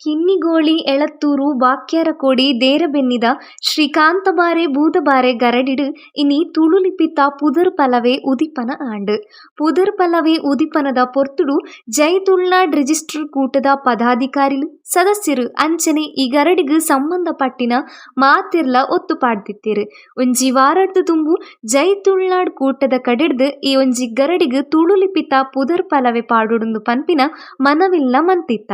ಕಿನ್ನಿಗೋಳಿ ಎಳತ್ತೂರು ಬಾಕ್ಯಾರಕೋಡಿ ದೇರಬೆನ್ನಿದ ಶ್ರೀ ಕಾಂತಬಾರೆ ಬೂದಬಾರೆ ಗರಡಿಡ್ ಇನಿ ತುಳುಲಿಪಿತ ಪುದರ್ ಪಲವೆ ಉದಿಪನ ಆಂಡ್. ಪುದರ್ ಪಲವೆ ಉದಿಪನದ ಪೊರ್ತುಡು ಜೈ ತುಳುನಾಡ್ ರಿಜಿಸ್ಟರ್ ಕೂಟದ ಪದಾಧಿಕಾರಿಲು, ಸದಸ್ಯೆರ್ ಅಂಚನೆ ಈ ಗರಡಿಗ್ ಸಂಬಂಧ ಪಟ್ಟಿನ ಮಾತೆರ್ಲ ಒತ್ತು ಪಾಡ್ದಿತ್ತೆರ್. ಒಂಜಿ ವಾರಡ್ದ್ ದುಂಬು ಜೈ ತುಳುನಾಡ್ ಕೂಟದ ಕಡೆಡ್ದ್ ಈ ಒಂಜಿ ಗರಡಿಗ್ ತುಳುಲಿಪಿತ ಪುದರ್ ಪಲವೆ ಪಾಡೊಡುಂದು ಪನ್ಪಿನ ಮನವಿಲ್ಲ ಮಂತಿತ್ತ.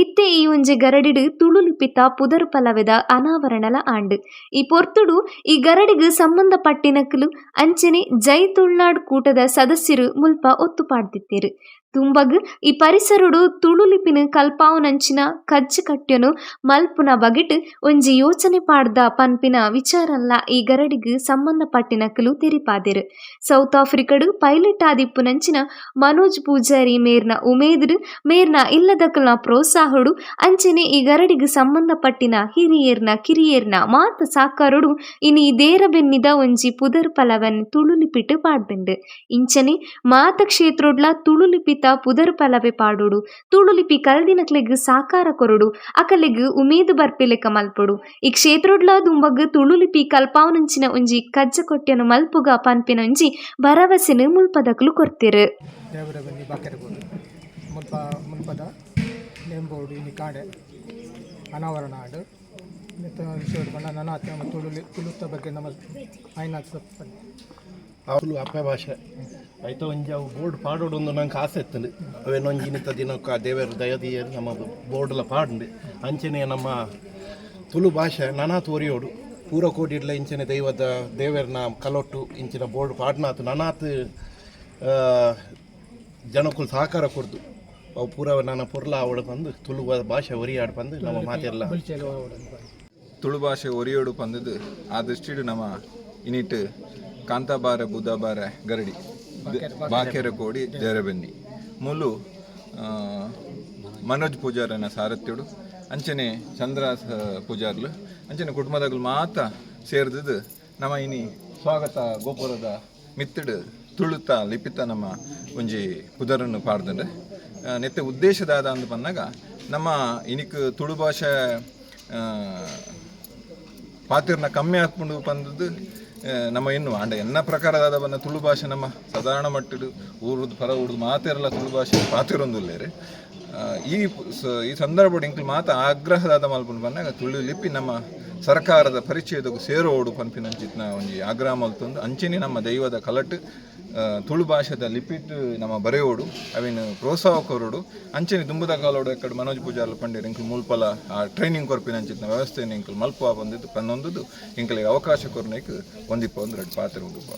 ಇತ್ತೆ ಈ ಒಂಜಿ ಗರಡಿಡ್ ತುಳುಲಿಪಿತ ಪುದರ್ ಪಲವೆದ ಅನಾವರಣಲ ಆಂಡ್. ಈ ಪೊರ್ತುಡು ಈ ಗರಡಿಗ್ ಸಂಬಂಧ ಪಟ್ಟಿನಕುಲು ಅಂಚನೆ ಜೈ ತುಳುನಾಡ್ ಕೂಟದ ಸದಸ್ಯೆರ್ ಮುಲ್ಪ ಒತ್ತು ಪಾಡ್ದಿತ್ತೆರ್. ದುಂಬಗ್ ಈ ಪರಿಸರೊಡು ತುಳುಲಿಪಿನ್ ಕಲ್ಪಾವುನಂಚಿನ ಕಜ್ಜ ಕಟ್ಯೊನು ಮಲ್ಪುನ ಬಗೆಟ್ ಒಂಜಿ ಯೋಚನೆ ಪಾಡ್ದ ಪನ್ಪಿನ ವಿಚಾರನ್ಲ ಈ ಗರಡಿಗ್ ಸಂಬಂಧ ಪಟ್ಟಿನಕುಲು ತೆರಿಪಾದೆರ್. ಸೌತ್ ಆಫ್ರಿಕಾಡ್ ಪೈಲಟ್ ಆದಿಪ್ಪುನಂಚಿನ ಮನೋಜ್ ಪೂಜಾರಿ ಮೇರ್ನ ಉಮೇದ್ಡ್, ಮೇರ್ನ ಇಲ್ಲದಕಲ್ನ ಪ್ರೋತ್ಸಾಹೊಡು, ಅಂಚನೆ ಈ ಗರಡಿಗ್ ಸಂಬಂಧಪಟ್ಟಿನ ಹಿರಿಯೆರ್ನ ಕಿರಿಯೆರ್ನ ಮಾತ ಸಾಕಾರೊಡು ಇನಿ ದೇರಬೆನ್ನಿದ ಒಂಜಿ ಪುದರ್ ಪಲವೆನ್ ತುಳುಲಿಪಿಟ್ ಪಾಡ್ದುಂಡು. ಇಂಚನೆ ಮಾತ ಕ್ಷೇತ್ರೊಡ್ಲ ತುಳುಲಿಪಿತ ಪುದರ್ ಪಲವೆ ಪಾಡೊಡು, ತುಳುಲಿಪಿ ಕಲ್ದಿನಕ್ಲೆಗ್ ಸಾಕಾರ ಕೊರೊಡು, ಅಕಲೆಗ್ ಉಮೇದ್ ಬರ್ಪಿಲೆಕ ಮಲ್ಪೊಡು, ಈ ಕ್ಷೇತ್ರೊಡ್ಲ ದುಂಬಗ್ ತುಳುಲಿಪಿ ಕಲ್ಪಾವುನಂಚಿನ ಒಂಜಿ ಕಜ್ಜ ಕೊಟ್ಯನು ಮಲ್ಪುಗ ಪನ್ಪಿನ ಒಂಜಿ ಭರವಸೆನ್ ಮುಲ್ಪದಕುಲು ಕೊರ್ತೆರ್. ದೇವರ ಬನ್ನಿ ಬಾಕೆರಗೋಡು ಮುಲ್ಪ ಮುಲ್ಪದ ನೇಮ್ ಬೋರ್ಡ್ ಇನಿ ಕಾಡೆ ಅನಾವರಣ ಆಂಡ್. ನೆತ್ತ ವಿಷಯಡ್ ಪಂಡ ನನಾತ್ ನಮ್ಮ ತುಳು ತುಳುತ್ತ ಬಗ್ಗೆ ನಮ್ಮ ಆಯ್ನಾತ್. ತುಳು ಅಪ್ಪೆ ಭಾಷೆ ಐತ ಒಂಜಿ ಅವು ಬೋರ್ಡ್ ಪಾಡೋಡು ಒಂದು ನಂಗೆ ಆಸೆ ಇತ್ತಂಡು. ಅವೇನೊಂಜಿ ಇನ್ನಿತ ದಿನಕ್ಕೆ ದೇವೆರ್ ದಯದೀಯರ್, ನಮ್ಮ ಬೋರ್ಡ್ಲ ಪಾಡ್ಂಡು. ಅಂಚನೆ ನಮ್ಮ ತುಳು ಭಾಷೆ ನನಾತ್ ಒರಿಯೋಡು. ಪೂರ ಕೋಡಿಡ್ಲ ಇಂಚನೆ ದೈವದ ದೇವೆರ್ನ ಕಲೊಟ್ಟು ಇಂಚಿನ ಬೋರ್ಡ್ ಪಾಡ್ನಾತ್ ನನಾತ್ ಜನಕ್ಕುಲು ಸಹಕಾರ ಕೊರ್ದು ಅವು ಪೂರ ನನ್ನ ಪೊರ್ಲ ಆವಡ್ ಪಂದು, ತುಳು ಭಾಷೆ ಒರಿಯಾಡ್ ಪಂದು ನಮ್ಮ ಮಾತೆರ್ಲ. ತುಳು ಭಾಷೆ ಒರಿಯೋಡು ಪಂದದು ಆ ದೃಷ್ಟಿಡ್ ನಮ್ಮ ಇನಿಟ್ ಕಾಂತಾಬಾರೆ ಬುಧಬಾರೆ ಗರಡಿ ಬಾಕೆರೆ ಕೋಡಿ ದೇರಬೆನ್ನಿ ಮೂಲು ಮನೋಜ್ ಪೂಜಾರನ ಸಾರಥ್ಯಡು, ಅಂಚನೆ ಚಂದ್ರ ಪೂಜಾರ್ಲು, ಅಂಚನೆ ಕುಟುಂಬದಗಳು ಮಾತ ಸೇರ್ದದು ನಮ್ಮ ಇನಿ ಸ್ವಾಗತ ಗೋಪುರದ ಮಿತ್ತಡು ತುಳುತ ಲಿಪಿತ ನಮ್ಮ ಒಂಜಿ ಪುದರನ್ನು ಪಾಡ್ದಂಡು. ನೆತ್ತೆ ಉದ್ದೇಶದಾದ ಅಂದ್ ಪನ್ನಗ ನಮ್ಮ ಇನಿಕ್ ತುಳು ಭಾಷೆ ಪಾತಿರ್ನ ಕಮ್ಮಿ ಆತ್ಪುಂಡು ಪಂದದ್ದು ನಮ್ಮ ಎನ್ನುವ. ಅಂಡ ಎನ್ನ ಪ್ರಕಾರದಾದ ಬಂದ ತುಳು ಭಾಷೆ ನಮ್ಮ ಸಾಧಾರಣ ಮಟ್ಟಡ್ ಊರುದು ಪರ ಊರುದು ಮಾತೆರ್ಲ ತುಳು ಭಾಷೆ ಪಾತಿರೊಂದುಲ್ಲೇರು. ಈ ಸಂದರ್ಭಡ್ ಎಂಕ್ಲು ಮಾತ ಆಗ್ರಹದಾದ ಮಲ್ಪುಂಡು ಪನ್ನಗ ತುಳು ಲಿಪಿ ನಮ್ಮ ಸರ್ಕಾರದ ಪರಿಚಯದಗು ಸೇರೋಡು ಪನ್ಪಿನಂಚಿತ್ನ ಒಂಜಿ ಆಗ್ರಹ ಮಲ್ತೊಂದು, ಅಂಚೆನೆ ನಮ್ಮ ದೈವದ ಕಲಟ್ ತುಳು ಭಾಷೆದ ಲಿಪಿಟ್ ನಮ್ಮ ಬರೆಯೋಡು, ಅವಿನ ಪ್ರೋತ್ಸಾಹ ಕೊರೊಡು. ಅಂಚೆನೆ ದುಂಬುದ ಕಾಲೋಡು ಎಕ್ಕಡ್ ಮನೋಜ್ ಪೂಜಾರ್ಲು ಪಂಡೇರು, ಎಂಕ್ಲು ಮುಲ್ಪಲ ಆ ಟ್ರೈನಿಂಗ್ ಕೊರ್ಪಿನಂಚಿತ್ನ ವ್ಯವಸ್ಥೆನ್ ಎಂಕ್ಲು ಮಲ್ಪುವ ಬಂದಿದ್ದು ಪನ್ನೊಂದುದು ಎಂಕ್ಲೆಗ್ ಅವಕಾಶ ಕೊರ್ನೇಕ್ ಒಂದಿಪ್ಪ ಒಂದು ರಡ್ಡ್ ಪಾತೆರ ಮುಗಿಪ.